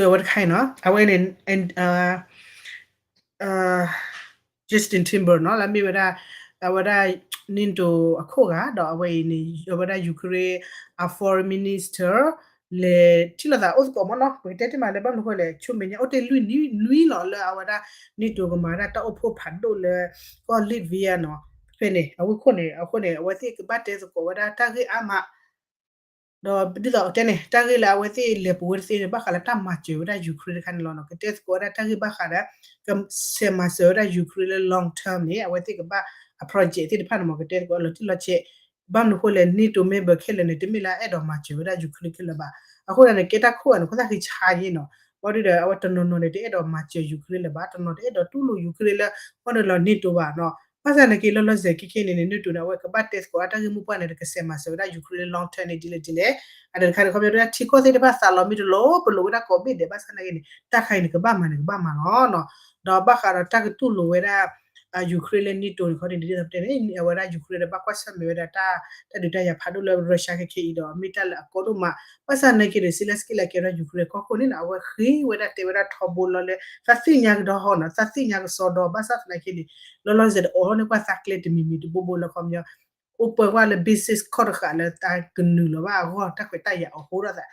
အဝဲတခါအံၤနီၤ အဝဲန့ၣ် Justin Timber နီၤ လၢမ့ၢ်ဝဲဒၣ် အဝဲဒၣ် NATO အခိၣ်ဂၤ ဒီးအဝဲအံၤန့ၣ် အဝဲဒၣ် Ukraine အ foreign minister လဲၤထံၣ်လိာ်သးအိၣ်သကိးမ့ၢ်နီၤ ပကတဲတ့ၢ်မးလၢဘၣ်မနုၤအဃိလဲၣ် ဆူမဲာ်ညါအိၣ်တ့ၢ်လွံၢ်နွံလီၤလၢအဝဲဒၣ် NATO ကမၤဒၣ်တၢ်အိၣ်ဖှိၣ်ဖးဒိၣ်လၢ ကီၢ် Latvia နီၤ ဖဲန့ၣ် အဝဲခိၣ်န့ၣ် အဃိန့ၣ် အဝဲသ့ၣ်ကဘၣ်တဲသကိးဝဲဒၣ်တၢ်ဂ့ၢ်အါမး ဒီးဒ်သိးတဲန့ၣ် တၢ်ဂ့ၢ်လၢအဝဲသ့ၣ်လဲၤပူၤဝဲတသ့န့ၣ် ဘၣ်ဃးလၢတၢ်မၤစၢၤဝဲဒၣ် Ukraine တခါန့ၣ်လီၤနီၤ ကတဲသကိးဝဲဒၣ်တၢ်ဂ့ၢ်ဘၣ်ဃးဒီး ကဆဲးမၤစၢၤဝဲဒၣ် Ukraine လၢ long term န့ၣ် အဝဲသ့ၣ်ကဘၣ်အ project သ့ၣ်တဖၣ်န့ၣ်မ့ၢ် ကတဲသကိးလီၤတံၢ်လီၤဆဲး ဘၣ်မနုၤအဃိလဲၣ် NATO member ခဲလၢာ်န့ၣ် တမ့ၢ်လၢအအဲၣ်ဒိးမၤစၢၤဝဲဒၣ် Ukraine ခဲလၢာ်ဘၣ်. အဃိသတးန့ၣ် ကဲတၢ်ခိၣ်ဂၤန့ၣ် ခိၣ်သၣ်ဃံဆါယဲနီၤ ဘၣ်ဒီး အဝဲတနီၤနီၤန့ၣ် တအဲၣ်ဒိးမၤစၢၤ Ukraine လၢၤဘၣ် တနီၤတအဲၣ်ဒိးတူၢ်လိာ် Ukraine လၢ ဘၣ်ဒီးလီၤ NATO ဘၣ်နီၤ ဘၣ်ဆၣ်နာ်က့ လီၤလီၤဆဲးခဲခဲန့ၣ်န့ၣ် NATO န့ၣ် အဝဲကဘၣ်တဲသကိးအတၢ်ဂ့ၢ်မိၢ်ပှၢ်န့ၣ် ကဆဲးမၤစၢၤဝဲဒၣ် Ukraine လၢ long term န့ၣ် ဒ်လဲၣ်ဒ်လဲၣ် အတခါန့ၣ် ခီပညီ ထံကီၢ်သ့ၣ်တဖၣ်သးလီၤမ့ၢ်တလီၤ ပလိာ်ဝဲဒၣ်ကိးဘ့ၣ်ဒဲး ဘၣ်ဆၣ်နာ်က့န့ၣ် တၢ်ခါအံၤန့ၣ် ကဘၣ်မၤန့ၣ် ကဘၣ်မၤလီၤနီၤ ဒီးဘၣ်ဃးဒီးတၢ်ကတူၢ်လိာ်ဝဲဒၣ် Ukraine လၢ NATO န့ၣ် ခီန့ၣ် ဒ်သိးပတဲန့ၣ် အဝဲဒၣ် Ukraine ဒီးဘၣ်ကွၢ်ဆၢၣ်မဲာ်ဝဲဒၣ်တၢ် တၢ်ဒုးတၢ်ယၤဖးဒိၣ်လၢ Russia ခဲခဲအံၤဒီး မ့ၢ်တၢ်လၢအကီဒိၣ်မး ဘၣ်ဆၣ်နာ်က့ဒီး Zelenskyy လၢကဲဝဲဒၣ် Ukraine ကီၢ်ခိၣ်န့ၣ်နီၤ အဝဲဃ့ဝဲဒၣ်တဲဝဲဒၣ်ထီဘိလီၤလၢ သးသ့ၣ်ညါကဒီးဟီနီၤ သးသ့ၣ်ညါကစီဒီ ဘၣ်ဆၣ်သနာ်က့န့ၣ် လီၤလီၤဆဲးတအိးထီၣ်န့ၢ်ပှၤသးကျဲတမံၤမံၤတဘိဘိလၢခီပညီ အိၣ်ပၢကွၢ်လၢ basis ခီၣ်တဃာ်လၢတၢ်ကနုာ်လီၤဘၣ်အဂီၢ် တၢ်ခွဲးတၢ်ယာ်အီၤဟိထီၣ်သး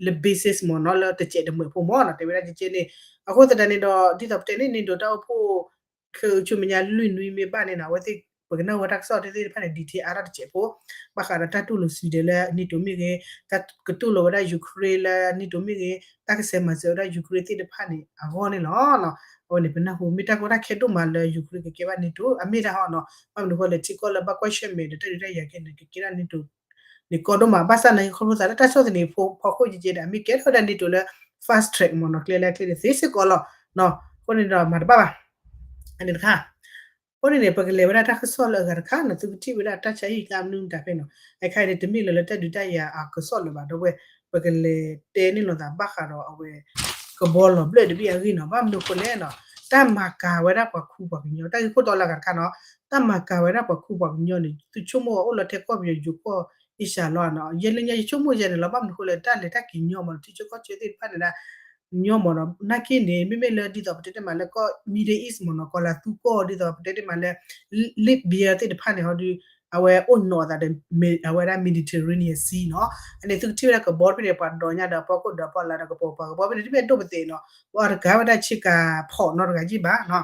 လၢ basis မ့ၢ်နီၤ လၢတစဲးတမှဲးဖိမ့ၢ်နီၤ တဲဝဲဒၣ်ကကဲန့ၣ် အဃိသတးန့ၣ်ဒီး ဒ်သိးပတဲန့ၣ် NATO တၢ်အိၣ်ဖှိၣ် ခဆူမဲာ်ညါလွံၢ်နွံမ့ၢ်ဘၣ်န့ၣ်နီၤ အဝဲသ့ၣ် ပကနၢ်ဝဲတၢ်ကစီၣ်သ့ၣ်တဖၣ်န့ၣ် detail အါထီၣ်တစဲးဖိ ဘၣ်ဃးဒီးတၢ်တူၢ်လိာ် Sweden လၢ NATO မ့ၢ်ဂ့ၤ တၢ်ကတူၢ်လိာ်ဝဲဒၣ် Ukraine လၢ NATO မ့ၢ်ဂ့ၤ တၢ်ကဆဲးမၤစၢၤဝဲဒၣ် Ukraine သ့ၣ်တဖၣ်န့ၣ်အဂီၢ်န့ၣ်လီၤ. အဝဲန့ၣ် ပနၢ်ဟူမ့ၢ်တၢ်ကီတၢ်ခဲဒိၣ်မးလၢ Ukraine ကကဲဘၣ် NATO အမ့ၢ်ဒၣ်ဟီနီၤ ဘၣ်မနုၤဃိလဲၣ် ထံကီၢ်လၢဘၣ်ကွၢ်ဆၢၣ်မဲာ်ဒီးတၢ်ဒုးတၢ်ယၤကဲန့ၣ် ကကဲဒၣ် NATO န့ၣ်ကီဒိၣ်မး ဘၣ်ဆၣ်နာ်က့ ခီဖျိသးလၢတၢ်ဆီၣ်သနံးဖိဖီခိၣ်ကကဲဒီး အမ့ၢ်ကဲထီၣ်ဝဲဒၣ် NATO လၢ fast track မ့ၢ်နီၤ ကျဲလၢအချ့န့ၣ်သ့စ့ၢ်ကီးလီၤ. အဃိန့ၣ်ဒီးမၤတဘၣ်ဘၣ် အန့ၣ်တခါ အဃိန့ၣ်န့ၣ် ပကလဲၤဝဲဒၣ်တၢ်ကစီၣ်လၢအဂၤတခါနီၤ သုကထံၣ်ဝဲဒၣ်တၢ်ဆါဟံၣ်ကျါမနုၤမတၤဖဲနီၤ အခါအံၤန့ၣ် တမ့ၢ်လၢၤလၢတၢ်ဒုးတၢ်ယၤအကစီၣ်လၢၤဘၣ် ဒီးဝဲ ပကလဲၤတဲန့ၢ်လိာ်သးဘၣ်ဃးဒီးအဝဲ ကဘီလီၤဘျၢၣ်တဘ့ၣ်အဂ့ၢ်နီၤ ဘၣ်မနုၤအဃိလဲၣ်နီၤ တၢ်မၤကၤဝဲဒၣ်ပှၤခူပှၤကညီ တၢ်ဂ့ၢ်ခိၣ်တီလၢအဂၤတခါနီၤ တၢ်မၤကၤဝဲဒၣ်ပှၤခူပှၤကညီန့ၣ် သုဆိကမိၣ်အအိၣ်လီၤထဲကီၢ်ပယီၤယိၤကီၢ် Asia လီၤနီၤ ယဲလၢညါယဆိကမိၣ်ယဲန့ၣ်လီၤ ဘၣ်မနုၤအဃိလဲၣ် တၢ်လဲၤတၢ်က့ၤညီမ့ၢ်နီၤ ထံဆၢကီၢ်ဆၢသ့ၣ်တဖၣ်န့ၣ်ဒၣ် ညီမ့ၢ်နီၤ နာ်က့န့ၣ် မ့မ့ၢ်လၢဒ်သိးပတဲတ့ၢ်မးလၢကီၢ် Middle East မ့ၢ်နီၤ ကီၤလၤသူကီၢ် ဒ်သိးပတဲတ့ၢ်မးလၢ Libya သ့ၣ်တဖၣ်န့ၣ်ဟီဒီး အဝဲအိၣ်နီၤအသးဒီး အဝဲဒၣ် Mediterranean Sea နီၤ အန့ၣ်သုကထံၣ်ဝဲဒၣ်ကဘီတဘ့ၣ်န့ၣ် ပှၤဒိးညါဒီးပှၤခိၣ်ဒီးပှၤလၤဒီးကပီၤပှၤကဘီတဘ့ၣ်န့ၣ် တဘ့ၣ်ဒိၣ်ပသ့းနီၤ ပှၤတကးဝဲဒၣ်ဆ့ကၤဖီၣ်နီတဂၤယံၣ်ဘၣ်နီၤ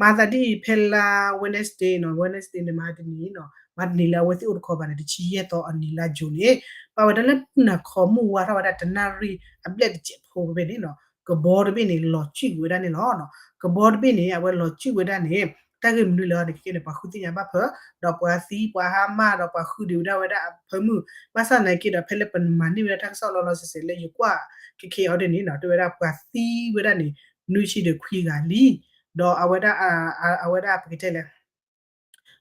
မၤသးဒ်အံၤ ဖဲလါ Wednesday နီၤ Wednesday န့ၣ် မဟါတနံၤနီၤ မဟါတနံၤလၢအဝဲသ့ၣ်အိၣ်တခီဘၣ်န့ၣ် တဆံယဲၢ်သီအနံၤလါ June န့ၣ် ပာ်ဝဲဒၣ်လၢမုၢ်နၤခီမုၢ်ဝါထီၣ်ဝဲဒၣ်တနၣ်ရံၣ်အဘျဲၣ်တစဲးဖိဖဲန့ၣ်နီၤ ကဘီတဘ့ၣ်န့ၣ် လီၤစံၣ်ကွံာ်ဝဲဒၣ်န့ၣ်လီၤ. ကဘီတဘ့ၣ်န့ၣ် အဝဲလီၤစံၣ်ဝဲဒၣ်န့ၣ် တၢ်ဂ့ၢ်မနုၤလဲၣ်အီၤန့ၣ် ခဲကနံၣ်န့ၣ် ပှၤဃုသ့ၣ်ညါဘၣ်ဖၢ ဒီးပှၤသံပှၤဟါမၢ်ဒီးပှၤဃုဒုးဝဲဒၣ်ဝဲဒၣ်အဖၢမုၢ် ဘၣ်ဆၣ်သနာ်က့ဒီး ဖဲလၢပမၤန့ၢ်ဝဲဒၣ်တၢ်ကစီၣ်လီၤလီၤဆဲးဆဲးလၢယကွၢ် ခဲကနံၣ်အီၤဒ်န့ၣ်နီၤ တဲဝဲဒၣ်ပှၤသံဝဲဒၣ်န့ၣ် နွံဆံဒီးခွံဂၤလံ ဒီးအဝဲဒၣ် အဝဲဒၣ်ပကတဲလဲၣ်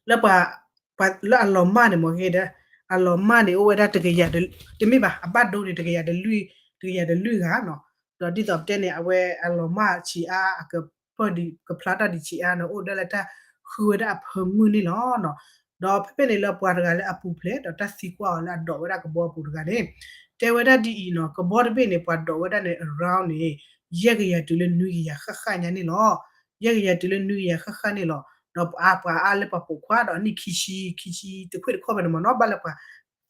လၢပှၤ ပှၤလၢအလီၤမၢ်န့ၣ်မ့ၢ်ဂ့ၤဒီး အလီၤမၢ်န့ၣ်အိၣ်ဝဲဒၣ်တကယၤ တမ့ၢ်ဘၣ် အဘၣ်ဒိန့ၣ် တကယၤတလွံၢ် တကယၤတလွံၢ်ဂၤနီၤ ဒီးဒ်သိးပတဲန့ၣ် အဝဲအလီၤမၢ်ဆံးအါ အကပၢၢ်ဒံး ကဖျါတၢ်ဒံးဆံးအါန့ၣ် အိၣ်ဒၣ်လၢတၢ်ဃုဝဲဒၣ်အဖၢမုၢ်န့ၣ်လီၤ. ဒီးဖဲဖဲန့ၣ်လၢပှၤတဂၤလၢအပူၤဖျဲး ဒီးတၢ်သံကွၢ်အီၤလၢအဒိးဝဲဒၣ်ကဘီအပူၤတဂၤန့ၣ် တဲဝဲဒၣ်ဒ်အံၤနီၤ ကဘီတဘ့ၣ်န့ၣ် ပှၤဒိးဝဲဒၣ်န့ၣ် around န့ၣ် ယဲၢ်ကယၤတုၤလၢနွံကယၤဃၣ်ဃၣ်ညါန့ၣ်လီၤ. ယဲၢ်ကယၤတုၤလၢနွံကယၤဃၣ်ဃၣ်န့ၣ်လီၤ. ဒီးပှၤအါလၢပှၤပိာ်ခွါဒီးအနံၣ်ခံဆံ ခံဆံတခွ့ၣ်တခီၣ်ဖဲန့ၣ်မ့ၢ်နီၤ ဘၣ်လၢပှၤ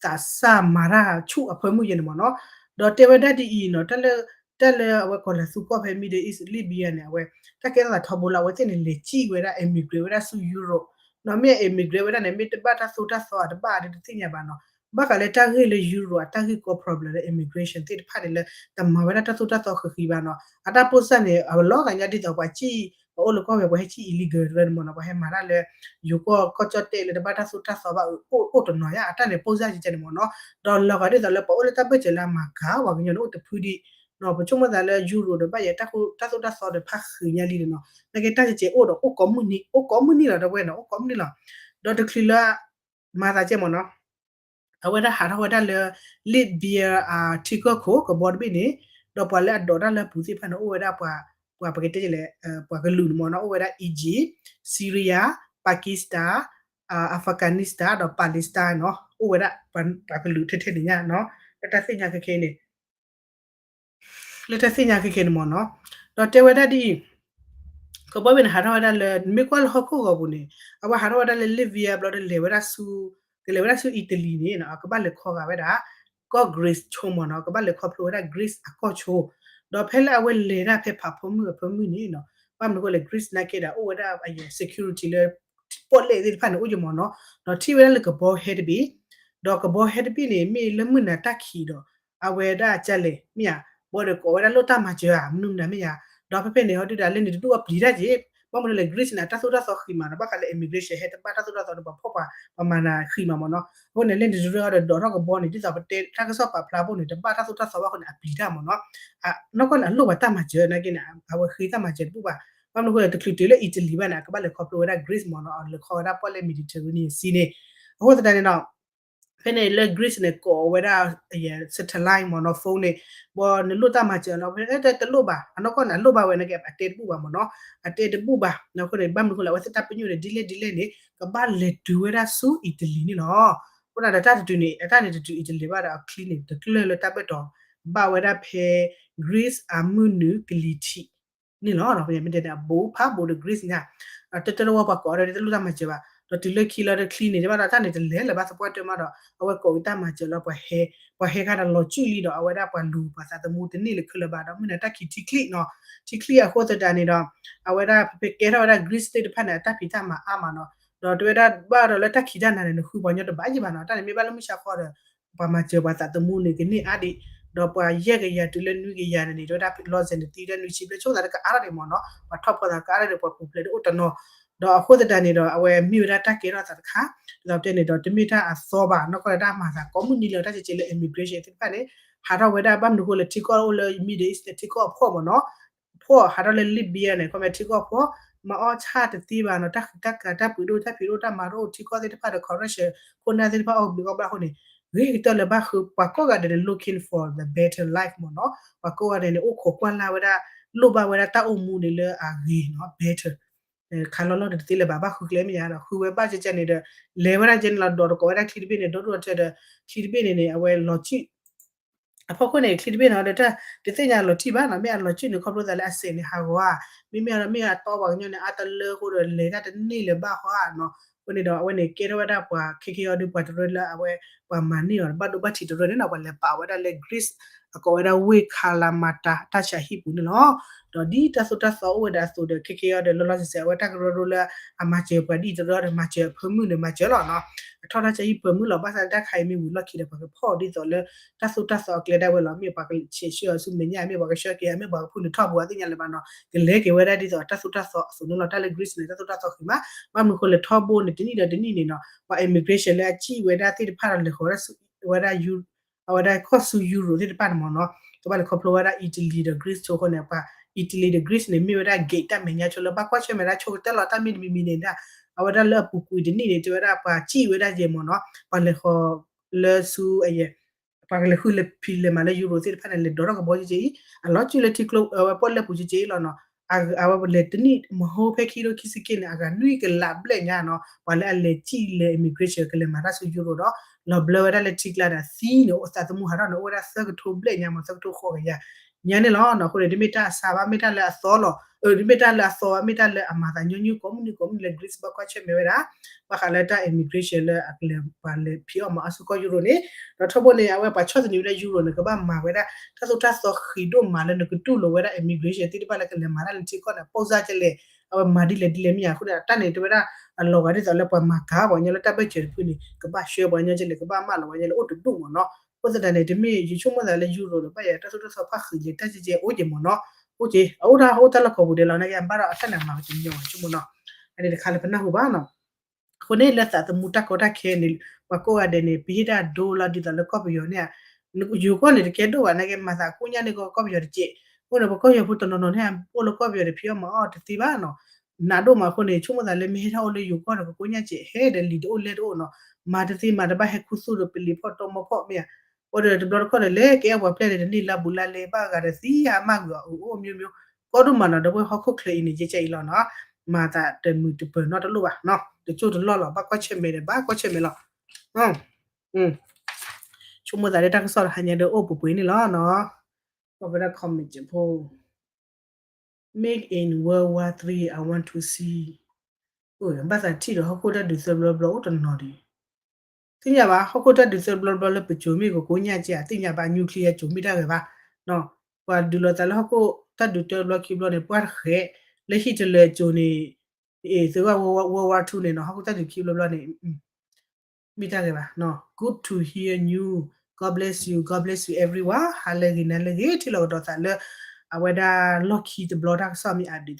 သးစၢ်မၤတၢ်ဆူၣ်အဖၢမုၢ်ယဲန့ၣ်မ့ၢ်နီၤ. ဒီးတဲဝဲဒၣ်ဒ်အံၤနီၤ တၢ်လၢ တၢ်လၢအဝဲကီၢ်လၤသူကီၢ်ဖဲ Middle East Libya န့ၣ် အဝဲ တၢ်ကဲထီၣ်သးထီဘိလၢအဝဲသ့ၣ်န့ၣ် လဲၤစံၣ်ဝဲဒၣ် immigrate ဝဲဒၣ်ဆူ Europe နီၤ မ့ၢ် immigrate ဝဲဒၣ်န့ၣ် မ့ၢ်တဘၣ်တၢ်သိၣ်တၢ်သီအတဘၣ်အဒ်တသ့ၣ်ညါဘၣ်နီၤ. ဘၣ်ဃးလၢတၢ်ဂ့ၢ်လၢ Europe အတၢ်ဂ့ၢ်ကီ problem လၢ immigration သ့ၣ်တဖၣ်န့ၣ်လၢ တမၤဝဲဒၣ်တၢ်သိၣ်တၢ်သီဃံးဃံးဘၣ်နီၤ. အတၢ်ပိၢ်စၢ်န့ၣ် အလီၤဂာ်ညါဒ်သိးပှၤစံၣ် ပှၤအိၣ်လၢကီၢ်ပယီၤ ပှၤဟဲစံၣ် illegal တရၢန့ၣ်မ့ၢ်နီၤ ပှၤဟဲမၤတၢ်လၢ ယိၤကီၢ်ကီၢ်ကၠီၣ်တဲၣ်လၢတဘၣ်တၢ်သိၣ်တၢ်သီဘၣ် အိၣ်တနီၤညါ အတၢ်န့ၣ်ပိၢ်စၢ်ကဲန့ၣ်မ့ၢ်နီၤ. ဒီးလီၤဂာ်ဒ်သိးလၢပှၤအိၣ်လၢတၢ်ဘၢၣ်စၢၤလၢအမၤကၤ ပှၤကညီန့ၣ်အိၣ်တဖုဒံး ပဆိကမိၣ်သးလၢ Europe ဒီးဘၣ်ယဲ တၢ်သိၣ်တၢ်သီဒီးဖးဃံးညါလံန့ၣ်နီၤ နာ်က့တၢ်ကဲအိၣ်ဒီးအိၣ်ကိးမုၢ်နံၤ အိၣ်ကိးမုၢ်နံၤလီၤ တဝဲန့ၣ် အိၣ်ကိးမုၢ်နံၤလီၤ. ဒီးတချုးလၢ မၤသးကဲမ့ၢ်နီၤ အဝဲဒၣ်ဟးထီၣ်ဝဲဒၣ်လၢ Libya ထံကီၢ်ခိၣ်ကဘီတဘ့ၣ်န့ၣ် ဒီးပှၤလၢအဒိးတၢ်လၢအပူၤသ့ၣ်တဖၣ်န့ၣ် အိၣ်ဝဲဒၣ်ပှၤ ပှၤပကတဲလဲၣ် ပှၤကလုာ်န့ၣ်မ့ၢ်နီၤ အိၣ်ဝဲဒၣ် Egypt, Syria, Pakistan, Afghanistan ဒီး Palestine နီၤ အိၣ်ဝဲဒၣ်ပှၤကလုာ်ထဲထဲန့ၣ်ညါနီၤ လၢတၢ်သ့ၣ်ညါခဲခဲန့ၣ် လၢတၢ်သ့ၣ်ညါခဲခဲန့ၣ်မ့ၢ်နီၤ ဒီးတဲဝဲဒၣ်ဒ်အံၤ ကဘီဘ့ၣ်န့ၣ်ဟးထီၣ်ဝဲဒၣ်လၢ နမ့ၢ်ကွၢ်လၢဟီၣ်ခိၣ်ဂီၤပူၤန့ၣ် အဝဲဟးထီၣ်ဝဲဒၣ်လၢ Libya ဘျီဒီးလဲၤဝဲဒၣ်ဆူ ကလဲၤဝဲဒၣ်ဆူ Italy န့ၣ် ကဘၣ်လဲၤခီဂာ်ဝဲဒၣ် ကီၢ် Greece ဆိမ့ၢ်နီၤ ကဘၣ်လဲၤခီဖျိဝဲဒၣ် Greece အကီၢ်ဆိ ဒီးဖဲလၢအဝဲလဲၤဒၣ်ဖဲဖးဖၢမုၢ်အဖၢမုၢ်န့ၣ်နီၤ ဘၣ်မနုၤအဃိလဲၣ် Greece နာ်က့ဒီး အိၣ်ဝဲဒၣ် security လၢ ပီၣ်လဲၣ်သ့ၣ်တဖၣ်န့ၣ် အိၣ်ယမ့ၢ်နီၤ ဒီးထံၣ်ဝဲဒၣ်လၢကဘီဟဲတဘ့ၣ် ဒီးကဘီဟဲတဘ့ၣ်န့ၣ် မ့ၢ်လၢမုၢ်နၤတၢ်ခံးဒီး အဝဲဒၣ်ကလဲၣ် မ့ၢ်ဧါ ဘီဒီးကိးဝဲဒၣ်လိၣ်တၢ်မၤစၢၤဧါ မနုၤမတၤမ့ၢ်ဧါ ဒီးဖဲဖဲန့ၣ် ဟီဒုဒီးလၢန့ၣ်တဒူၣ်အပျံၤတၢ်က့ၤ ဘၣ်မနုၤလဲၣ် Greece န့ၣ် အတၢ်သိၣ်တၢ်သီဃံးမးနီၤ ဘၣ်ဃးလၢ immigration ဟဲတဘၣ်တၢ်သိၣ်တၢ်သီဒီး ပှၤဖီၣ်ပှၤ ပှၤမၤနၤဃံးမးမ့ၢ်နီၤ အဃိန့ၣ် လၢန့ၣ်တဒူၣ်ဒီးဒိးထီၣ်ကဘီန့ၣ် ဒ်သိးပတဲတၢ်ကစီၣ်ပာ်ဖျါဘိၣ်န့ၣ် တဘၣ်တၢ်သိၣ်တၢ်သီဘၣ်အဃိန့ၣ် အပျံၤတၢ်မ့ၢ်နီၤ နီၢ်ကီၢ်န့ၣ် အလိၣ်ပှၤတၢ်မၤစၢၤနာ်က့န့ၣ် အဝဲဃ့တၢ်မၤစၢၤတဘူၣ်ဘၣ် ဘၣ်မနုၤအဃိလဲၣ် တချုးတုၤလၢ Italy ဘၣ်န့ၣ် အကဘၣ်လဲၤခီဖျိဝဲဒၣ် Greece မ့ၢ်နီၤ လဲၤခီဝဲဒၣ်ပီၣ်လဲၣ် Mediterranean Sea န့ၣ် အဃိသတးန့ၣ်ဒီး ဖဲန့ၣ်လၢ Greece န့ၣ် ကိးဝဲဒၣ် satellite မ့ၢ်နီၤ phone န့ၣ် ဘီနလိၣ်တၢ်မၤစၢၤလီၤ ဖဲတလိၣ်ဘၣ် အနီၢ်ကီၢ်န့ၣ် အလိၣ်ဘၣ်ဝဲနာ်က့ အတဲတဘူၣ်ဘၣ်မ့ၢ်နီၤ အတဲတဘူၣ်ဘၣ် အဃိန့ၣ် ဘၣ်မနုၤအဃိလဲၣ် အဝဲသ့ၣ်တၢ်ပညိၣ်န့ၣ် ဒ်လဲၣ်ဒ်လဲၣ်န့ၣ် ကဘၣ်လဲၤတုၤဝဲဒၣ်ဆူ Italy န့ၣ်လီၤ အဃိန့ၣ်ဒီးတၢ်တတုၤန့ၣ် အတၢ်န့ၣ်တတုၤ Italy ဘၣ်ဒီး အချံန့ၣ် တကျၢၢ်လၢတၢ်ဘၢၣ်တီၤ ဘၣ်ဝဲဒၣ်ဖဲ Greece အမုၢ်နုာ်ကလံၤထံး န့ၣ်လီၤ မ့ၢ်တဲန့ၣ် အဘူးဖးဘူးဒီး Greece ညါ တၢ်တဝဲပှၤကိးအီၤဒီး တလိၣ်တၢ်မၤစၢၤဘၣ် ဒီးတုၤလၢခံလီၤဒီးချံန့ၣ် တဘၣ်ဒီးတၢ်န့ၣ်တလဲၤလၢၤဘၣ်သပှၢ်တၢၢ်မးဒီး အဝဲကိးက့ၤတၢ်မၤစၢၤလီၤ ပှၤဟဲ ပှၤဟဲခါဒီးလီၤစုၣ်လံဒီး အဝဲဒၣ်ပှၤလူၤပှၤသးသမူတန့ၢ်လၢၤခဲလၢာ်ဘၣ်ဒီး မုၢ်နၤတၢ်ခံးထံချံၣ်နီၤ ထံချံၣ်အဃိသတးန့ၣ်ဒီး အဝဲဒၣ်ဖဲဖဲကဲထီၣ်ဝဲဒၣ် Greece သ့ၣ်တဖၣ်န့ၣ် အတၢ်ဖံးတၢ်မၤအါမးနီၤ ဒီးတဝဲဒၣ်ဘၣ်ဒီးလၢတၢ်ခံးတၢ်နၤန့ၣ် နဃုပှၤကညီတဘၣ်ယံၤဘၣ်နီၤ တၢ်န့ၣ်မ့ၢ်ဘၣ်လၢမုၢ်ဆါခီဒီး ပှၤမၤစၢၤပှၤသးသမူန့ၣ် ကန့ၢ်အါဒံး ဒီးပှၤယဲၢ်ကယၤတုၤလၢနွံကယၤန့ၣ်န့ၣ် တဝဲဒၣ်လီၤစဲၤန့ၣ်သံဝဲဒၣ်နွံဆံဘျဲၣ်ဆိသးတကအါထီၣ်ဒံးမ့ၢ်နီၤ ပှၤထီၣ်ဖီသးကအါထီၣ်ဒံး ပှၤပူၤဖျဲးဒံးအိၣ်တနီၤ ဒီးအဃိသတးန့ၣ်ဒီး အဝဲမ့ၢ်ဝဲဒၣ်တၢ်ကဲထီၣ်သးတခါ ဒ်သိးပတဲန့ၣ်ဒီး တမ့ၢ်တၢ်အသီဘၣ် နီၢ်ကီၢ်လၢတၢ်မၤသးကိးမုၢ်နံၤလၢတၢ်ကဲကဲလၢ immigration သ့ၣ်တဖၣ်န့ၣ် ဟးထီၣ်ဝဲဒၣ်ဘၣ်မနုၤအဃိလၢထံကီၢ်အိၣ်လၢ Middle East ထံကီၢ်အဖှီၣ်မ့ၢ်နီၤ ဖှီၣ်ဟးထီၣ်လၢ Libya န့ၣ် ခီမ့ၢ်ထံကီၢ်ဖှီၣ် မၤအီၣ်ဆၣ်တသ့ဘၣ်နီၤ တၢ်ဃံးတၢ်ကၤတၢ်ပှ့ၤဒိၣ်တၢ်ဖံးဒိၣ်တၢ်မၤဒိၣ်ထံကီၢ်သ့ၣ်တဖၣ်ဒီး corruption ခိၣ်နၢ်သ့ၣ်တဖၣ်အီၣ်ဘျုးအီၣ်ဘျၣ်အဃိန့ၣ် ဂ့ၤကတၢၢ်လၢၤဘၣ်ဃု ပှၤကိးဂၤဒဲးန့ၣ် looking for the better life မ့ၢ်နီၤ ပှၤကိးဂၤဒဲးန့ၣ် အိၣ်ခိးကွၢ်လၢ်ဝဲဒၣ် လိၣ်ဘၣ်ဝဲဒၣ်တၢ်အိၣ်မူန့ၣ်လၢအဂ့ၤနီၤ better ခးလီၤလီၤဒီးတသ့လၢၤဘၣ် ဘၣ်ဃုကျဲမ့ၢ်ယါဒီး ဃုဝဲဘၣ်ကဲကဲန့ၣ်ဒီး လဲၤဝဲဒၣ်ကဲန့ၣ်လီၤ ဒိးတကိးဝဲဒၣ်ချံတဘ့ၣ်န့ၣ် ဒီဒူၣ်ဒီထၢဒီး ချံတဘ့ၣ်န့ၣ်န့ၣ် အဝဲလီၤစုၣ် အဖီခိၣ်န့ၣ် ချံတဘ့ၣ်န့ၣ်ဒီး တၢ်တသ့ၣ်ညါလီၤတံၢ်ဘၣ်နီၤ မ့ၢ်အလီၤစုၣ်န့ၣ် ခီဖျိသးလၢအစဲးန့ၣ်ဟးဂီၤဧါ မ့မ့ၢ်ဒီးမ့ၢ်အတီပှၤကညီန့ၣ် အါတလၢအဃိဒီး လဲၤတၢ်တန့ၢ်လၢၤဘၣ်ဃီဧါနီၤ အဃိန့ၣ်ဒီး အဝဲန့ၣ်ကဲထီၣ်ဝဲဒၣ်ပှၤ ခဲကဲအီၤဒီး ပှၤတရၢလၢအဝဲ ပှၤမၤန့ၢ်အီၤ ဘၣ်ဒိဘၣ်ထံးတရၢန့ၣ်နီၤ ပှၤလဲၤပာ်ဝဲဒၣ်လၢ Greece အကိးဝဲဒၣ်ဝ့ၢ်ခါလါမၤတၢ် တၢ်ဆါဟံၣ်ပူၤန့ၣ်လီၤ. ဒီးဒ်တၢ်သိၣ်တၢ်သီအိၣ်ဝဲဒၣ်အသိးဒီး ခဲကဲအံၤဒီး လီၤလီၤဆဲးဆဲး အဝဲတၢ်ကရၢကရိလၢအမၤစၢၤပှၤဒ်အံၤတရၢဒီး မၤစၢၤအဖၢမုၢ်န့ၣ် မၤစၢၤလီၤနီၤ. အထီၣ်တၢ်ဆါဟံၣ်ပၢၤမုၢ်လီၤ. ဘၣ်ဆၣ်လၢတၢ်ခါအံၤမ့ၢ်ဝံၤလီၢ်ခံဒီး ပှၤကဖီၣ်ဒ်သိးလၢ တၢ်သိၣ်တၢ်သီအကျဲဒၣ်ဝဲလီၤ. မ့ၢ်ပှၤကဆဲးဆှၢအီၤဆူမဲာ်ညါ မ့ၢ်ပှၤကဆှၢက့ၤ မ့ၢ်ပှၤကဖုၣ်နုာ်ထီၣ်ပူၤ အသ့ၣ်ညါလၢၤဘၣ်နီၤ. ကလဲၤက့ၤဝဲဒၣ်ဒ်သိးတၢ်သိၣ်တၢ်သီအသိးန့ၣ်လီၤ. တၢ်လၢ Greece န့ၣ် တၢ်သိၣ်တၢ်သီဃံးမး. ဘၣ်မနုၤအဃိလဲၣ် ထီဘိန့ၣ် တနံၣ်ဒီးတနံၣ်န့ၣ်နီၤ ပှၤ immigration လၢအစံၣ်ဝဲဒၣ်သ့ၣ်တဖၣ်ဒီး လဲၤဃီၤဝဲဒၣ် အဝဲဒၣ်ကီၢ်ဆူ Europe သ့ၣ်တဖၣ်န့ၣ်မ့ၢ်နီၤ ကဘၣ်လဲၤခီဖျိဝဲဒၣ် Italy ဒီး Greece ဆိအဃိန့ၣ် ပှၤ Italy ဒီး Greece န့ၣ် မ့ၢ်ဝဲဒၣ် gate တၢ်မဲာ်ညါဆိလၢ ဘၣ်ကွၢ်ဆၢၣ်မဲာ်ဒၣ်ဆိကတၢၢ်လီၤ. တၢ်မ့ၢ်တမံၤမံၤန့ၣ်ဒၣ် အဝဲဒၣ်လၢအပူၤကွံာ်တနံၣ်န့ၣ် တဲဝဲဒၣ်ပှၤစံၣ်ဝဲဒၣ်ယဲၢ်မ့ၢ်နီၤ ပှၤလဲၤဃီၤလၢဆူအယဲၢ် ပှၤကလဲၤဃုလဲၤဖံးလဲၤမၤလၢ Europe သ့ၣ်တဖၣ်န့ၣ် လဲၤဒိးထီၣ်ကဘီကက့ၤအံၤ အလီၤစုလၢထံကျိ အဝဲပီၣ်လဲၣ်ပူၤကက့ၤအံၤလီၤနီၤ. အဝဲလဲၤတနံၣ်မဟိဖဲခံထိခံဆံခံန့ၣ် အဂၤနွံကလးဘျဲၣ်ညါနီၤ ပှၤလၢအလဲၤစံၣ်လဲၤ immigration ကလဲၤမၤတၢ်ဆူ Europe ဒီး လီၤဘျၢဝဲဒၣ်လၢထံကျါဒီးသံန့ၣ် အိၣ်သးသမူဟးထီၣ်န့ၣ် အိၣ်ဝဲဒၣ်သၢကထိဘျဲၣ်ညါမ့ၢ်သၢကထိဃိးကယၤညါန့ၣ်လီၤနီၤ. အဃိန့ၣ် တမ့ၢ်တၢ်အဆါဘၣ် မ့ၢ်တၢ်လၢအသီလီၤ. တမ့ၢ်တၢ်လၢအသီဘၣ် မ့ၢ်တၢ်လၢအမၤသးညီနုၢ်ကိးမုၢ်နံၤကိးမုၢ်နံၤလၢ Greece ဘၣ်ကွၢ်ဆၢၣ်မဲာ်ဝဲဒၣ် ဘၣ်ဃးလၢတၢ် immigration လၢအကလဲၤပှၤလဲၤဖံးအီၣ်မၤအီၣ်ဆူကီၢ် Europe န့ၣ် ဒီးထီဘိန့ၣ် အဝဲပှၤဆီၣ်သနံးဝဲဒၣ် Europe န့ၣ် ကဘၣ်မၤဝဲဒၣ် တၢ်သိၣ်တၢ်သီဃံးဒိၣ်မးလၢနကတူၢ်လိာ်ဝဲဒၣ် immigration သ့ၣ်တဖၣ်လၢကလဲၤမၤတၢ်လၢထံကီၢ်န့ၣ် ပိၢ်စၢ်ကလဲၣ် အဝဲမၤဒ်လဲၣ်ဒ်လဲၣ်မ့ၢ်ဧါ. အဃိန့ၣ် တၢ်န့ၣ်တဲဝဲဒၣ် အလီၤဂာ်ဒ်သိးလၢပှၤမၤကၤပှၤကညီလၢတၢ်ဘၢၣ်စၢၤတဖုန့ၣ် ကဘၣ်ဆှၢပှၤကညီကလဲၣ် ကဘၣ်မၢလီၤပှၤကညီလၢအိၣ်တဒူၣ်မ့ၢ်နီၤ. အဃိသတးန့ၣ် တမ့ၢ်ယဆိကမိၣ်သးလၢ Europe ဒီးဘၣ်ယၤ တၢ်သိၣ်တၢ်သီဖးဃံးလံ တၢ်ကဲကဲအိၣ်က့ၤမ့ၢ်နီၤ. အိၣ်က့ၤ အအိၣ်တၢ်အိၣ်တၢ်လီၢ်ကိးပူၤဒဲးလီၤ နာ်က့ အဘၣ်ဒီးအတၢ်န့ၣ်မၤဝဲတညီဘၣ် ဆိကမိၣ်နီၤ. အန့ၣ်တခါလၢပနၢ်ဟူဘၣ်နီၤ. အဃိန့ၣ် လၢသးသမူတၢ်ကီတၢ်ခဲန့ၣ် ပှၤကိးဂၤဒဲးန့ၣ် ပဟ့ၣ်တၢ်ဒိလီၤဒ်သိးလၢကီၢ်ပယီၤန့ၣ် ယိၤကီၢ်န့ၣ်တကဲဒိၣ်ဘၣ် နာ်က့ မၤသးကိးညါန့ၣ်ကီး ကီၢ်ပယီၤတကဲး. အဃိန့ၣ် ပကီၢ်ပယီၤဖိတနီၤနီၤန့ၣ် အိၣ်လၢကီၢ်ပယီၤတဖံးအီၣ်မၤအီၣ်တသ့ဘၣ်နီၤ. နးဒိၣ်မးအဃိန့ၣ် ဆိကမိၣ်သးလၢမ့ၢ်ဟဲထီၣ်အိၣ်လၢယိၤကီၢ်ဒီး ကကိးညါကဲး ဟဲဒီးလံာ်တအိၣ်လဲၢ်တအိၣ်နီၤ. မၤတသ့မၤတဘၣ် ဟဲခူသူၣ်ဒီးပလံၤဖီၣ်တီမီဖီၣ်မ့ၢ်ဧါ. အိၣ်ဒီးတဘျီတခီၣ်ဒီး လဲၤကဲအပှၤပျဲၢ်န့ၣ် တန့ၢ်လၢဘူးလၢလဲၤ ဘၣ်ဂၤဒီးသံဟးမၢ်ကွံာ်အီၤ အိၣ်အိၣ်မျိုးမျိုး ကီဒိၣ်မးနီၤ. ဒီပုၢ်ဝဲၢ်ဟီၣ်ခိၣ်ချၢအံၤန့ၣ် ယဲကဲအံၤလီၤနီၤ. မၤသးတမုာ်တပၢၤနီတလိၣ်ဘၣ်နီၤ. တကၠိၢ်တလီၢ်လီၤ ဘၣ်ကွၢ်ဆၢၣ်မဲာ်ဒီး ဘၣ်ကွၢ်ဆၢၣ်မဲာ်လီၤ. ဆိကမိၣ်သးလၢတၢ်ကစီၣ်တဟါညါဒီးအိၣ်ပှဲၤပှဲၤန့ၣ်လီၤနီၤ. ဘၣ်ဝဲဒၣ် comment ဖိ Made in World War Three, I want to see. ဘၣ်သးထံၣ်ဒီးဟီၣ်ခိၣ်တၢ်ဒုးသၢဘျီဘျီအိၣ်တနီၤဒံး. သ့ၣ်ညါဘၣ် ဟီၣ်ခိၣ်တၢ်ဒုးသၢဘျီဘျီလၢပစိၤမ့ၢ်ကကိးညါကဲး သ့ၣ်ညါဘၣ် nuclear စိၤမ့ၢ်တၢ်ဂ့ၤဘၣ်. ပှၤဒုးလိာ်သးလၢဟီၣ်ခိၣ်တၢ်ဒုးတၢဘျီခံဘျီန့ၣ် ပှၢ်တဃဲး လၢ Hitler စိၤန့ၣ် သုးဝဲ World War Two န့ၣ်နီၤ ဟီၣ်ခိၣ်တၢ်ဒုးခံဘျီဘျီန့ၣ် မ့ၢ်တၢ်ဂ့ၤဘၣ်. Good to hear you. God bless you. God bless you everyone. ဟါလၢအဂ့ၤ နၤလၢအဂ့ၤ ထံၣ်လိာ်ကဒီးသးလၢ အဝဲဒၣ်လီၢ်ခံတဘျီတၢ်ကစီၣ်မ့ၢ်အဒုး